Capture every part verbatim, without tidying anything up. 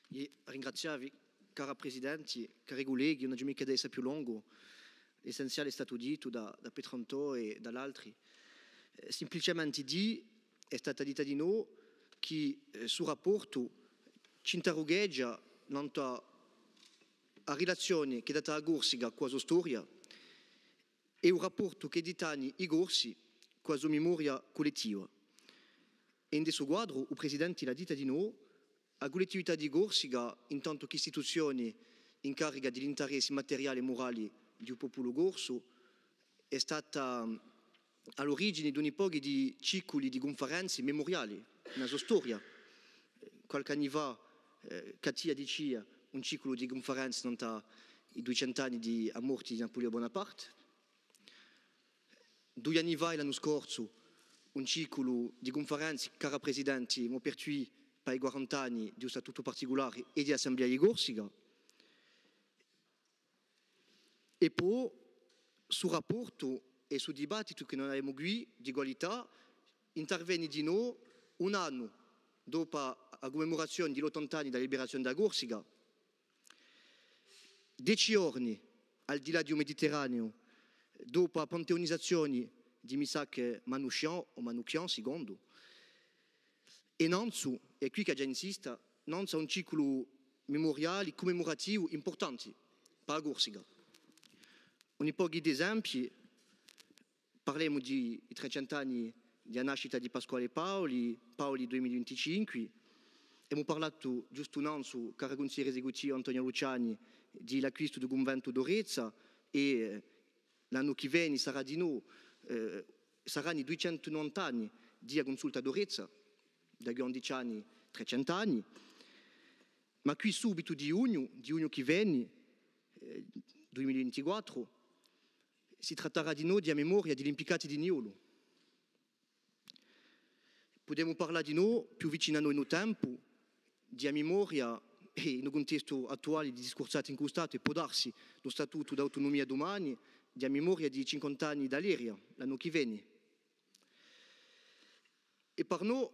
È ringrazià vi, cara Presidenti, cari culleghi, ùn aghju micca da essa più longu, l'essenziale hè statu dittu da, da Petru Antò è da l'altri. Eh, simpliciamenti dì, hè stata ditta dinò chì, eh, stu rapportu ci interrugheghja nant'à a rilazioni chì hè data à a Corsica cù a so storia, è u rapportu ch'eddu teni i Corsi cù a so memoria cullettiva. È in stu quadru, u Presidenti l'hà ditta dinò, a Cullettività di Corsica, in tantu ch'istituzioni in carica di l'interessi materiali è murali di u populu corsu, hè stata à l'origini d'un pochi di ciculi di cunferenzi memuriali, in a so storia. Qualchì anni fà, eh, Cattia dicia un ciculu di cunferenzi nant'à i duicentu anni di a morti di Napulione Bonaparte. Dui anni fà, l'annu scorsu, un ciculu di cunferenzi, cara Presidenti, Maupertuis, pà i quarant'anni di u statutu particulari è di l'Assemblea di Corsica. È po stu rapportu è stu dibattitu chì no avemu quì di qualità interveni dinò un annu dopu à a cummemurazioni di l'ottant'anni di a liberazioni di a Corsica, deci ghjorni al di là di u Mediterraniu dopu à a panteunizazioni di Missak Manouchian o Manouchian, sicondu, è nanzu, è quì ch'aghju da insista, nanzu à un ciculu memuriali, cummemurativu impurtanti pà a Corsica. Un pochi d'esempii, parlemu di i trecentu anni di a nascita di Pasquale Paoli, Paoli dui mila vinticinque, emu parlatu ghjustu nanzu, caru cunsiglieri esecutivi Antonio Luciani, di l'acquistu di u cunventu d'Orezza è, eh, l'annu chì veni sarà dinò, eh, sarani duicentu novanta anni di a cunsulta d'Orezza, da quì à undeci anni, trecentu anni. Ma quì subitu di ghjugnu, di ghjugnu chì veni, eh, dui mila vintiquattru, si trattarà dinò di a memoria di l'impiccati di Niolu. Pudemu parlà dinò, più vicinu à noi in u tempu, di a memoria, è in u cuntestu attuali di discursati incù u Statu, è pò darsi, d'un statutu d'autunumia dumani, di a memoria di i cinquanta anni d'Aleria, l'annu chì veni. È per no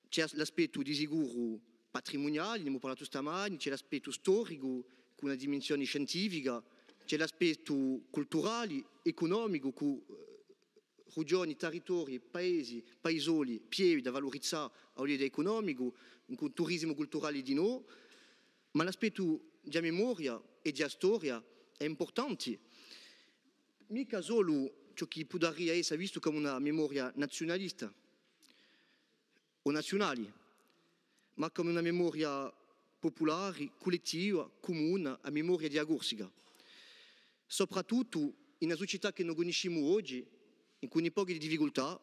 ci hè l'aspettu di sicuru patrimuniali, n'emu parlatu stamani, ci hè l'aspettu storicu, cù una dimensioni scientifica, ci hè l'aspettu culturali, ecunomicu, cù, eh, rughjoni, tarritorii, paesi, paisoli, pievi da valurizà à u livellu ecunomicu, incù un turisimu culturali dinò, ma l'aspettu di a memoria è di a storia hè impurtanti. Micca solu ciò chì pudaria essa vistu cum'è una memoria naziunalista o naziunali, ma cum'è una memoria pupulari, cullettiva, cumuna, a memoria di a Corsica. Soprattuttu in una sucetà chì no cunniscimu oghji, incù un pochi di difficultà,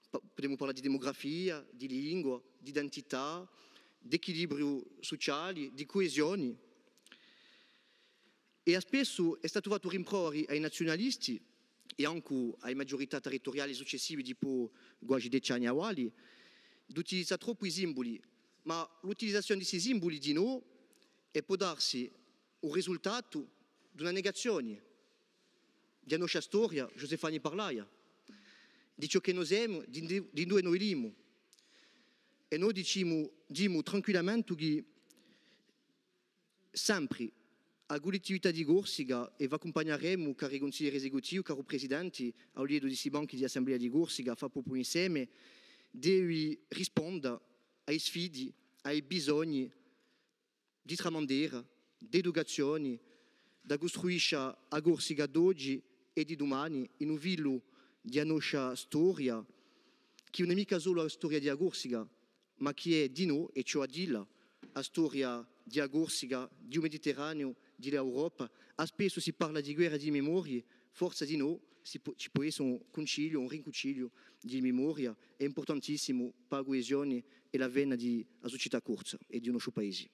pa-, pudemu parlà di demugrafia, di lingua, d'identità, d'equilibriu suciali, di cuesioni. È à spessu hè statu fattu rimproviu à i naziunalisti è ancu à i maghjurità tarrituriali successivi dipoi quasi deci anni avali, d'utilizà troppu i simbuli, ma l'utilizazioni di sti simbuli dinò hè pò darsi u risultatu d'una negazioni di a noscia storia, Joseph Fani parlaia, di ciò chì no semu, di, di induve no vinimu. È no dicimu, dimu tranquillamenti chì sempri a Cullettività di Corsica, è v'accumpagneremu, cari cunsiglieri esecutivi, caru Presidenti, à u livellu di sti banchi di Assemblea di Corsica, Fà Populu Inseme, devi risponda à i sfidi, à i bisogni di tramandera, d'educazioni, da custruiscia a Corsica d'oghji è di dumani, in u filu di a noscia storia, chì ùn hè micca solu a storia di a Corsica, ma chì hè dinò, è ci hè à dilla, a storia di a Corsica, di u Mediterraniu, di l'Europa. À spessu si parla di guerra di memoria, forsa dinò si pò, ci pò essa un cunciliu, un rincunciliu di memoria, hè impurtantissimu pà a cuesioni è l'avvena di a sucetà corsa è di u nosciu paesi.